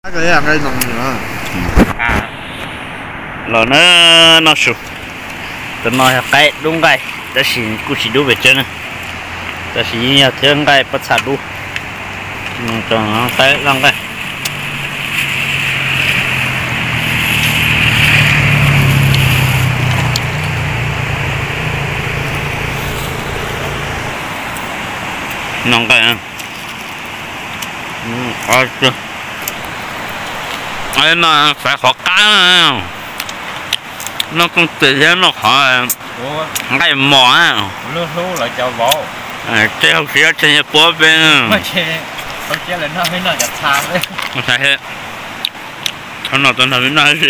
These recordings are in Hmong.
Los na, noj su. Tus no yog qaib dub nqaij, tab sis kuj tsis dub pes tsawg na. Tab sis yeej yog thiab nqaij pob txha dub. Qaib loj nqaij. Noj nqaij. No xaiv qhov qab, noj kooj tes thiab noj qhov nqaij mos. Tej hauv siab tseg nyiaj puab peb. Qhov no tau nrog peb noj si.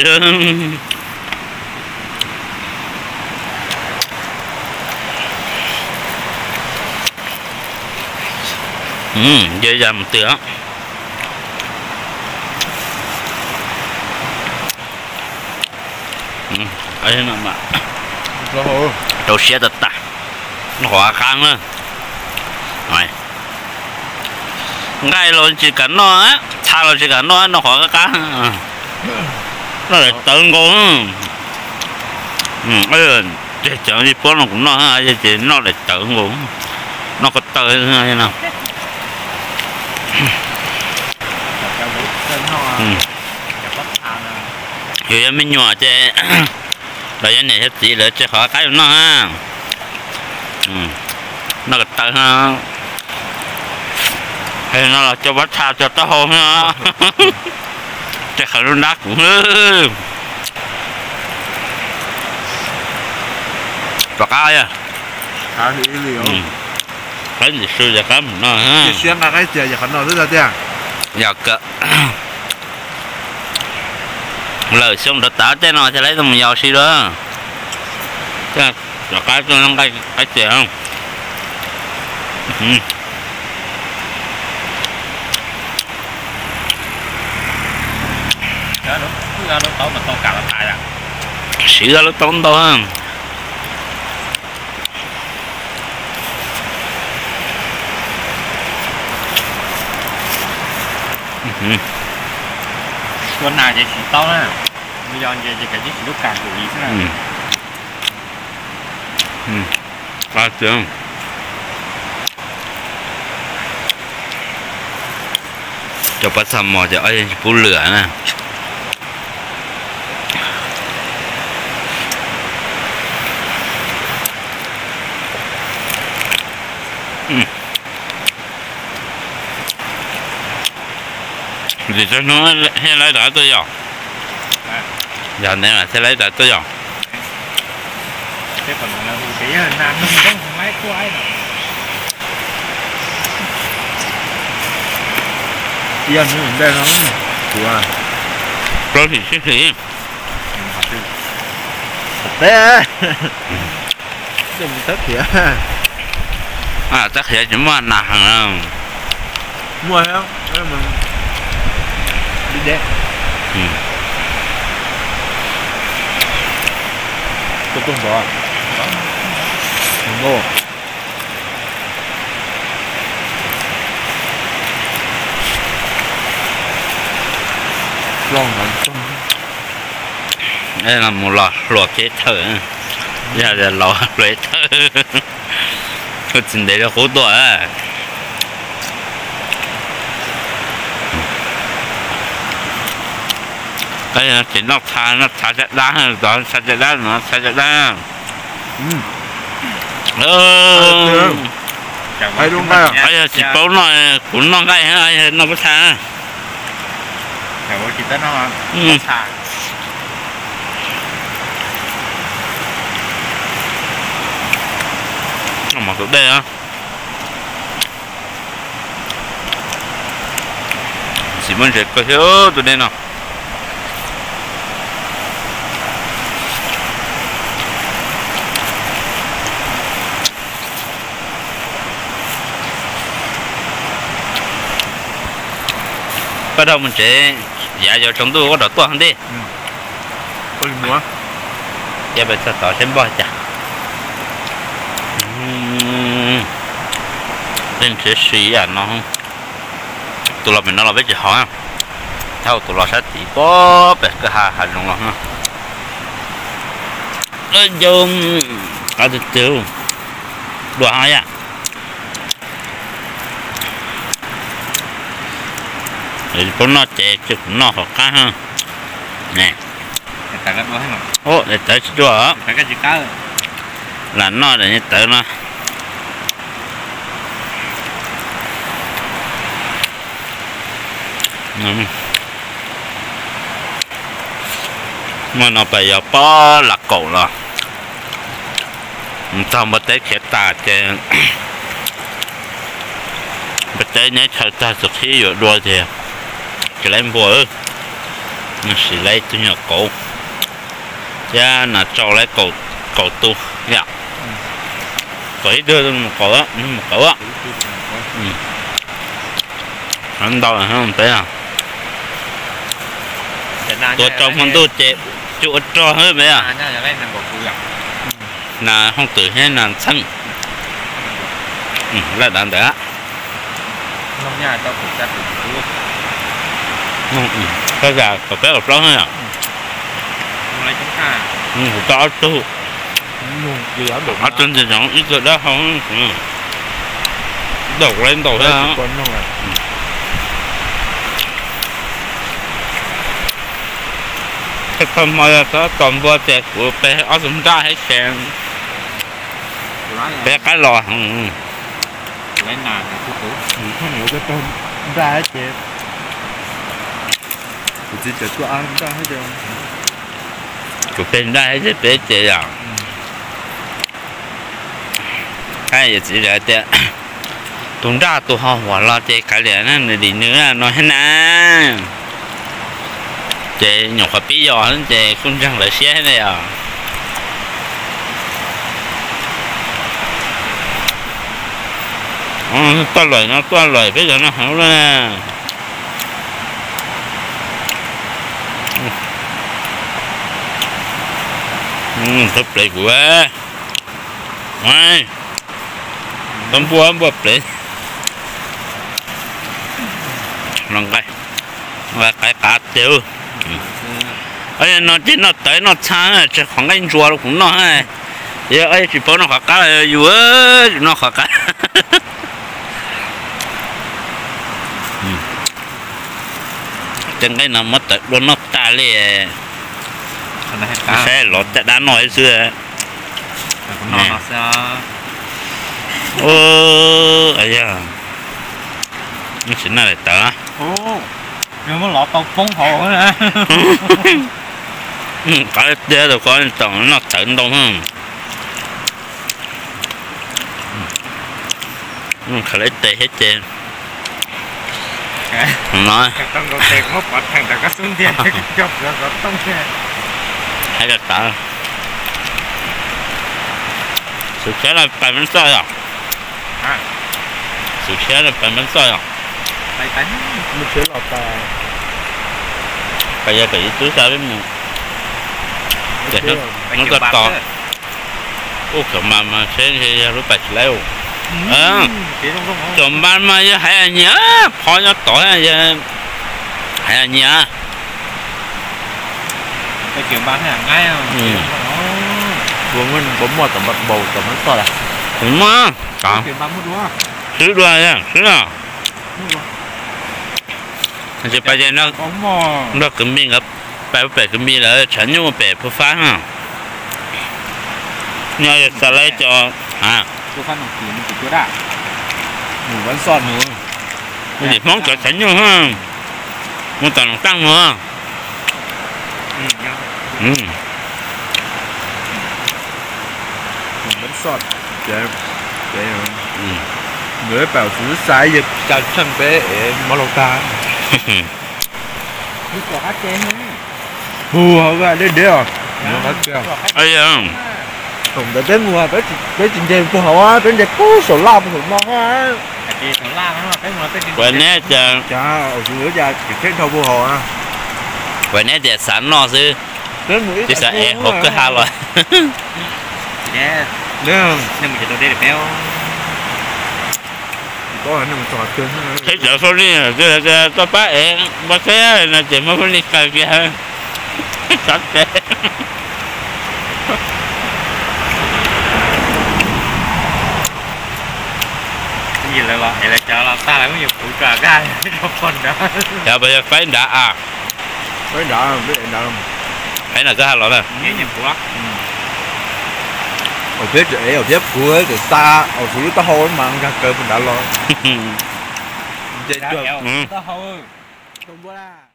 Nce ya mus twg. Rau siab tas tas. Noj qhov qab na. Nqaij los tsis kam noj, txha los tsis kam noj, noj qhov qab qab. Noj daim tawv nkaus. Ces cov li puab no kuv noj ces noj daim tawv nkaus, noj ko taw no. Yus yog me nyuam ces los yog niam yog txiv lawv tseg qhov qab yus noj. Noj ko taw. No los cov pob txha cov taub hau, tseg qhov lub nrab kuv. Rov qab. Qaib ntxim su ces qab mus no. Yog kawg. Lawm xyoo rov tav tej no thiaj li tau mus yos si lawm. Rov qab tuaj noj nqaij qaib tes. Siv lub taub ntau. Tua nas ces tsis tau na, yos ces kav tsij siv lub kas tus li xwb na. Cov pob txha mos ces ob yeej tsis pub lwm na. Vim txog hnub thiaj laib tau tuaj yos. Yog ntawd mas thiaj laib tau tuaj yos. Plaub hlis tsib hlis. Teb, teb khiav tsis muaj nas heev. Muaj, deb deb. Tuaj tuaj nrov. Mus los hluas kev thawm, yog tias laus hluas kev thawm, tsis ntev rau qub tuaj. Ces noj txha, noj txha caj dab, txha caj dab no, txha caj dab. Yog tsis paub noj, kuv noj nqaij, noj pob txha. Noj mov tus dej. Tsis muaj ntses kawg thiab tus dej no. Pab dhau mus tsev, yav yuav tsaus ntuj koj rov tuaj ntej. Cia peb txog tod seb npog cas. Tej nrhiav si yam no, tus los pem no los peb tsis haus. Thauj tus los sab tid pog pem kwj ha hav zoov los no. Yog, qab twg twg dua ho yam. Pab noj ces cia kuv noj qhov qab. Daim tawv tsis dua. Lam noj daim tawv no. Muaj no pas yog pob lam kaum los txog npua teb khiav tas ces npua teb nyob chaw tag txus qhib yuav dua ces tsis laib npua, siv laib tus nyuam qauv thiab nas tsau laib kaum tus yom. Kaum ib tug mus qaum, mus qaum. Ntau peb tua rau hmo ntuj ces cua rog peb. Nas hooj twm thiab nas txheej. Laj dav ntawd. Koj zam kaum peb kaum plaub yom. Kuv tau ob tug, ob tug ntsis tsoov ib tug dab hau. Daum kuv laib ntaus thiab. Tej tag hmo yog txhob tos npua ces kuv pe ob tug nraj thiab ces peb qaib los. Nraj ces kuv txiv cov tuaj nraj ces, kuv pe nraj thiab ces peb ces yom. Yawm txiv tias tus nraj tus ho huam los ces kav liam nws dim nws no thiab na. Ces nyuam qhuav pib yos ces kuj ntseeg lawv siab thiab os. Tuaj lawm no, tuaj lawm peb cov no heev lawm. Tau plev kuv, tau npua npua plev. Los nqa, nqa qaib qav tiag. No ces noj tawv noj txha, tseg qhov nqaij ntsuas rau kuv noj. Yog tsis paub noj qhov qab yus, yus noj qhov qab. Tej nqaij no muab tawm dua noj tas li. Saib los caj dab noj xwb. Yog, tsis noj daim tawv. Qab tiag tus ko tau noj tawv ntau. Khaws lawv tes thiab ces no. Hais kom tawv, xwm tshiab no pais Npab Txoj yom? Xwm tshiab no pais Npab Txoj yom? Pais yog kom ib tub xa peb mus. Hnub ko tos. Ub, cov mas mas seb yog lub pais tsis laib. Cov mas mas yog haiv nyias, phov nyob tod, haiv nyias. Puas muaj cov Npab Txoj lawm? Muaj, xwb dua, xwb no. Tsis pais ces nrog kwv Npis nkawd pais, pem kwv Npis lawv tshav nyuj pem Phu Fab no. Nyob yog xa laib cov, nim Hmoob cov tshav nyuj, mus tom Noom Taaj mus. Nkawd pab xwb xav yog cas tsheej peb es mov laug tag. Hu hauv deb deb os. Thaum ntawd peb mus peb tsis nce puag hauv, peb nce puag saum laj puag saum no. Kuv neb tias, kuv neb tias xav noj xwb, twb xav es hauv kwj ha los. Qhib cov foob li, toj pab ev npua teb no ces muab foob li kaw kiag. Xav tsev. Cov pas yog faib nrad a. Faib nrad, faib nrad. Faib nrad txhob ha los na. Thiab tseem ev, thiab puv tseem xa, au, kuv lub taub hau mas nkag kaw puag nrad los. Nce cuag.